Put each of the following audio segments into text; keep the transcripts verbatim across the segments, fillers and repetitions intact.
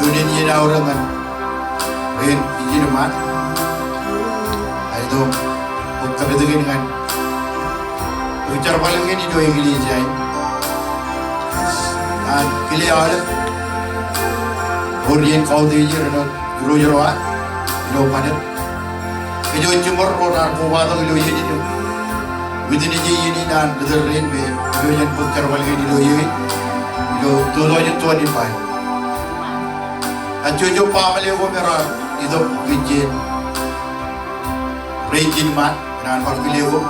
Juon iien aorōk ñan rein ijin ṃaan. Aetok bōk kapitōk in ñan bōk jerbal kein ilo eklejia in. Ñan kile aolep ewōr iien kautiej er āinwōt irooj ro ad ilo ṃanit. Kōj eo jiṃor ro raar kobatok ilo iien in im witness e iien in an ri tōl rein me ilo iien bōk jerbal kein ilo iien in ilo two thousand twenty-five. Kajjojo baaṃle ko me raar itok ijin rein ijin ṃaan, ikōṇaan bar kile koṃ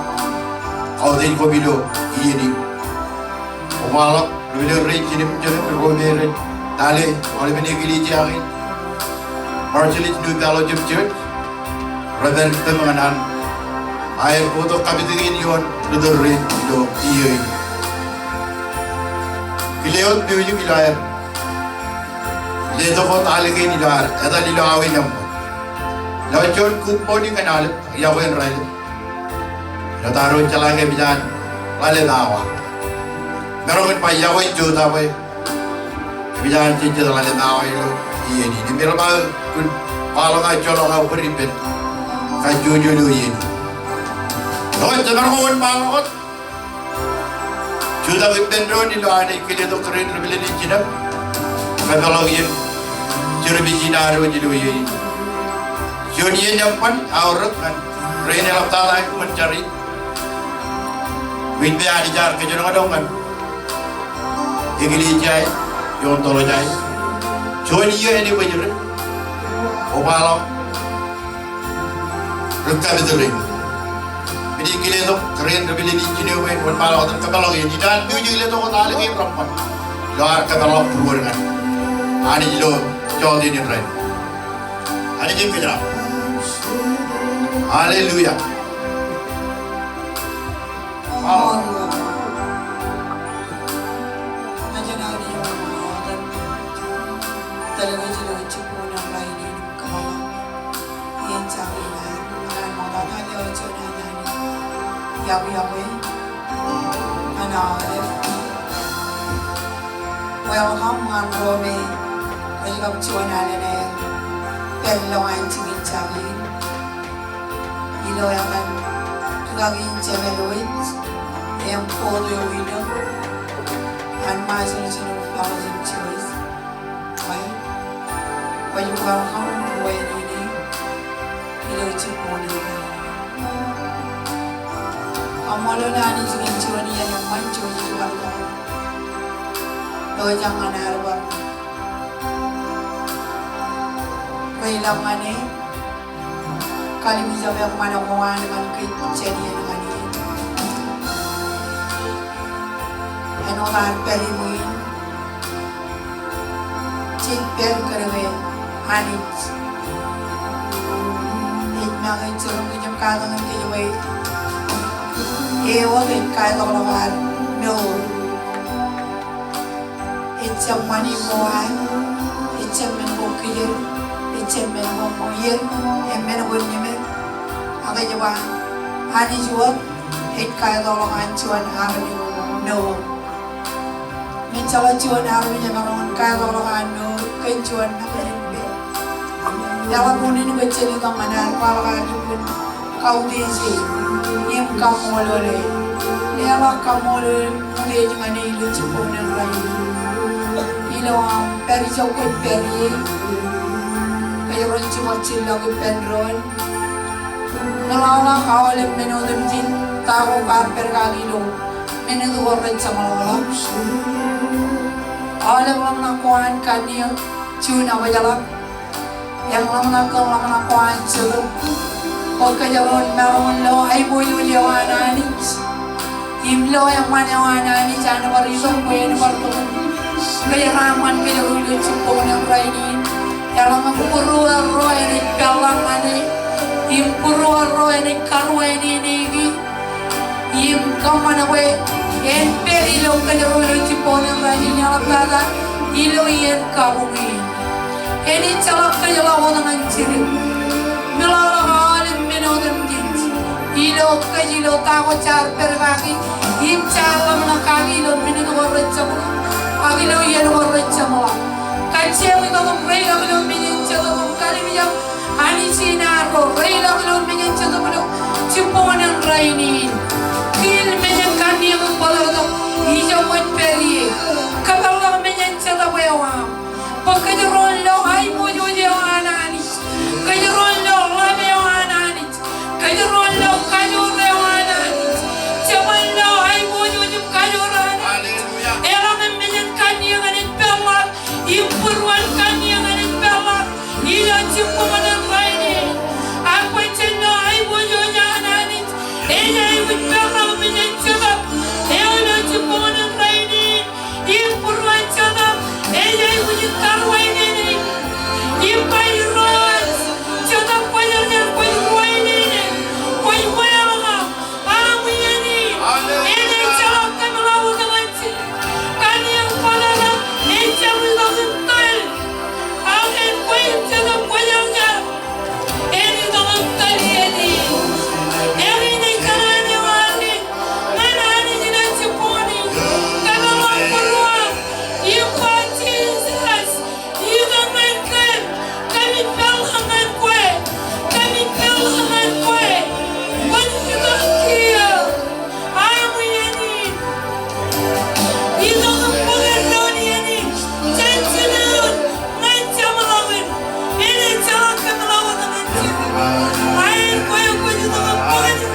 kautiej koṃ ilo iien in. Kobaḷọk ri-pād rein jinem jinem ro me rej tōl e aolepen eklejia kein, Marshallese New Fellowship Church, rej pād tōmak ñan aer bōktok kapitōk in ioon ri tōl rein ilo iien in. Kile wōt piujak ilo aer letok wōt al kein ilo ad etal ilo awa in eṃṃan. Ilo juon kōṃṃani ñan aolep, yokwe in raelep. Ilo ta ro jeḷā ke emōj an ḷalem awa. Maroñ in ba yokwe in jota bwe emōj an jejjet ḷalem awa ilo iien in. Im eḷap aō kōn kwaḷọk aō joḷọk aō bōd ippān kajjojo ilo iien in. Eo, jemaroñ wōnṃaanḷọk wōt jutak ippān doon ilo an ej kile tok kōrā in ri-pād in jinem. Kōpeḷḷọk iien service in ad wōj ilo iien in. Juon iien eṃṃan aorōk ñan rein eḷaptata ṃōn jar in. Im ej ba Anij ear kōjenolọk ñan eklejia in ioon Tōḷ Jai. Juon iien ej bōjrak. Kobaḷọk ri kapit rein. Men in kile tok kōrā in ri-pād in jinem bwe en wōnṃaanḷọk wōt im kōpeḷḷọk iien in. Ilo an piujak, kile tok wōt al kein reṃṃan ilo ad kōpeḷḷọk būruod ñan Anij ilo jota in rainin. Anij en kōjeraaṃṃan. Hallelujah. Wow. Welcome ñan ro me rej kab juon alen aer pād ilo an jikin jabdewōt. Ilo etan rūkaki in Jemedwōj im Board eo ilo an Marshallese New Fellowship Church. Well, kwōj welcome ruo in ilo jibboñ in. Kaṃṃoolol Anij kōn juon iien eṃṃan, juon iien bar toḷ. Eo ej ñan ad bar reilañ ñan e, kallimjek eṃṃan ko an ñan kōj jān iien ñan iien. Āinwōt ad pād iṃōn, jej pād kōn ke Anij ej make jiroñ kōj im katakin kōj bwe e wōt ej kaetokḷọk ad mour. Ejjab ṃani ko ad, ejjab men ko kijer, ejjab men ko ṃwier, im men ko ñeme. Ak ej ba, Anij wōt ej kaetokḷọk an juon armej mour. Im jeḷā juon armej emaroñ in kaetokḷọk an mour kōn juon ṃōkaj in pād. Eḷap unin bwe jen itok ñan ad kwaḷọk ad lukkuun kautiej e im kaṃṃoolol e. Leḷọk kaṃṃoolol utiej ñan e ilo jibboñ in rainin. Ilo aṃ pād ijo kwōj pād ie, kōjro ren jibwe jillọk ippān doon. Meḷọkḷọk aolep men otemjej ta ko kwaar pād kaki ilo minit ko rej jeṃḷọkḷọk. Aolep ḷōmṇak ko an kanniōk, juon ekwōjarjar. Im ḷōmṇak kōn ḷōmṇak ko an jitōb. Bwe kōjro en maroñ in lo aiboojoj eo an Anij im lo eṃṃan eo an Anij an bar itok bwe en bar tokān kōjeraaṃṃan kōjro ilo jibboñ in rainin. Eḷaññe būruerro enaaj peḷḷọk ñan e im būruerro enaaj karuwainene e. Im kōṃṃan bwe en pād ilo kōjro ilo jibboñ in rainin eḷaptata ilo iien kabuñ in. Enaaj jeḷā kōjro wōt ñan jidik. Meḷọkḷọk aolep men otemjej ilo kōj ilo ta ko jaar pād kaki im jaar ḷōmṇak kaki ilo minit ko rej jeṃḷọk ak ilo iien ko rej jeṃḷọk. Kajjioñ itok im reilañ Rainin, kiil mejān kanniōk im bōtōktōk ijo ṃōj pād ie. Kōpeḷḷọk mejān Jetōb eo aṃ. Bwe kōjro en lo aiboojoj eo an Anij. Kōjro en lo ḷap eo an Anij. Kōjro en lo kajoor eo an Anij. Jemān lo aiboojoj im kajoor an Anij. Hallelujah. Eḷaññe mejān kanniōk enaaj peḷḷọk, im būruon kanniōk enaaj peḷḷọk ilo jibboñōn rainin. Ak bwe jen lo aiboojoj an Anij, ej aikuj peḷḷọk mejān Jetōb eo ilo jibboñōn rainin. Im būruon Jetōb ej aikuj in karuwainene im ba, Irooj, Jetōb Kwōjarjar, kwōj ruwainene, kwōj weeḷọk aṃ. Aṃ iien in, enaaj ejjeḷọk kōmeḷeḷe wōt ñan Kanniōk bōtōktōk ejjab itok im tōl. Ak en kwe im Jetōb Kwōjarjar, en itok im tōl iien in. Eñin ej kōṇaan eo ad ñan Anij ilo jibboñōn in. Kōpeḷḷọk būruō im ba, Jisōs, itok ñan kōm. Kōmij peḷḷọk ñan kwe. Kōmij peḷḷọk ñan kwe. Kwōn itok kiiō. Aṃ iien in. Itok im bōk eddoon iien in. Jān jinoin ñan jeṃḷọkin. Enaaj ejjeḷọk kōmeḷeḷe wōt ñan Jetōb. Ak en kwe kwōj itok im bōk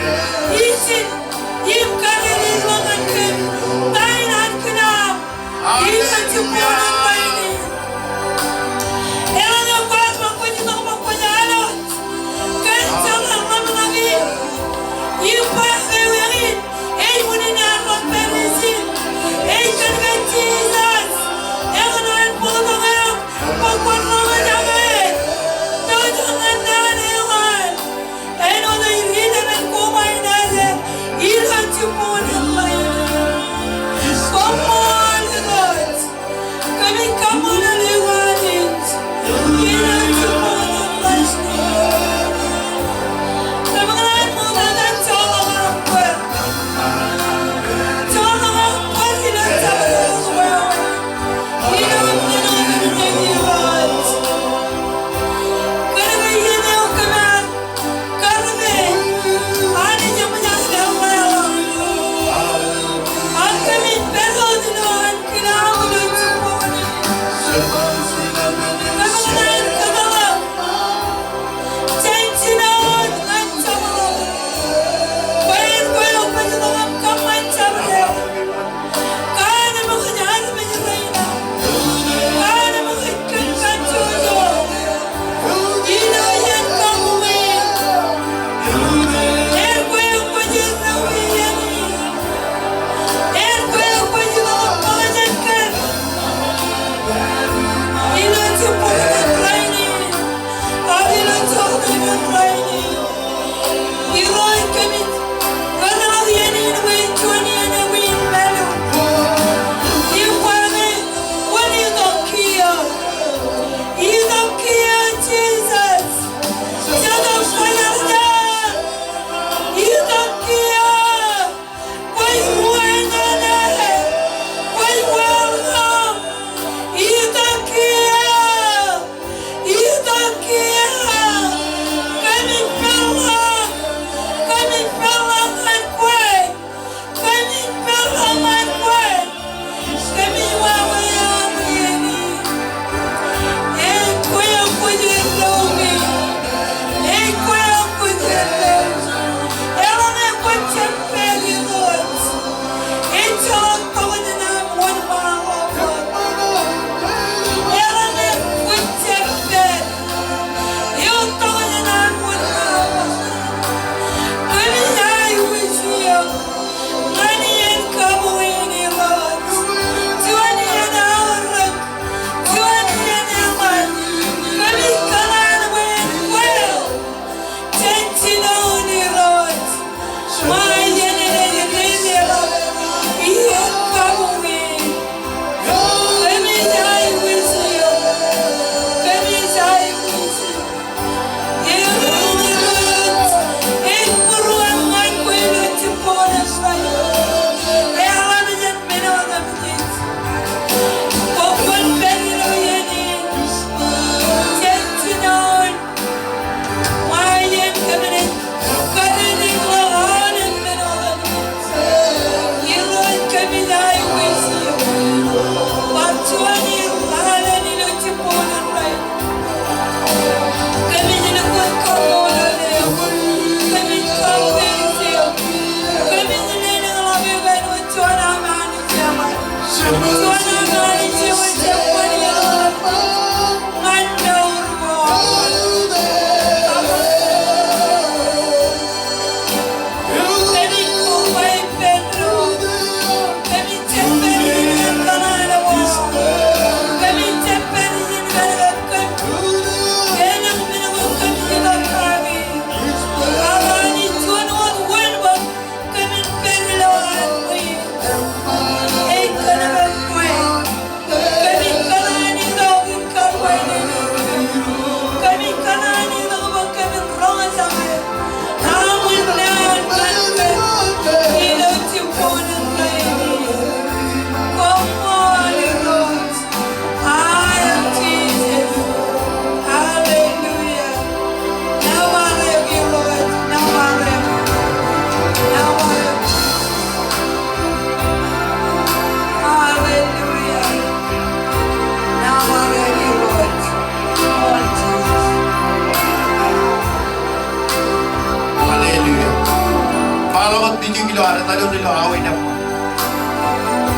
Ilo ad etal wōt ilo awe in eṃṃan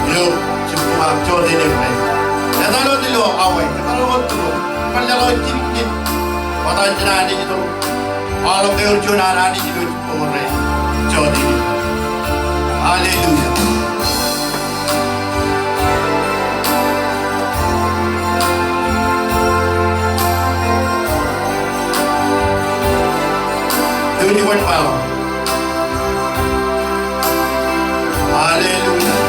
ilo jibboñ aṃ jota in rainin. Etal wōt ilo awe in, etal wōt ilo, etal wōt ilo jibboñ in. Bōtab jān Anij ilo, kwaḷọk ke ewōr juon an Anij ilo jibboñ in rainin. Jota in. Hallelujah. Twenty-one pound. Hallelujah.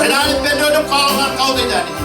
Jenaaj pād ilo kwaḷọk an kautiej Anij.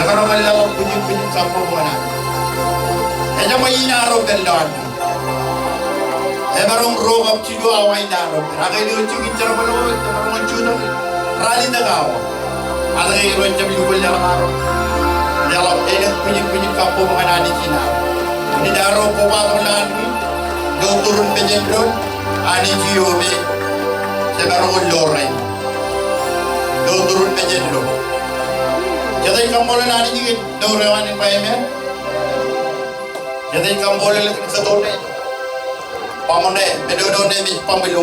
Jemaroñ in leḷọk bwijin, bwijin kabbokbok ñan Anij. Ejeṃwe in arro pād lowaan. Emaroñ ro kab jilu awa in arro pād. Ak ilo jikin jerbal eo, emaroñ jutak ralitōk awa. Ak ilo jab lukkuun leḷọk arro. Leḷọk elōñ bwijin, bwijin kabbokbok ñan Anij in arro. Ij arro kobatok lowaan ri, ilo turin mejān doon, Anij eo me jemaroñ in lo rainin. Ilo turin mejān doon. Jete ej kaṃṃoolol Anij kōn ilo raan in ba amen? Jete ej kaṃṃoolol kōn kōto ṇe? Baṃ ṇe, men eo ṇe ej baṃ ilo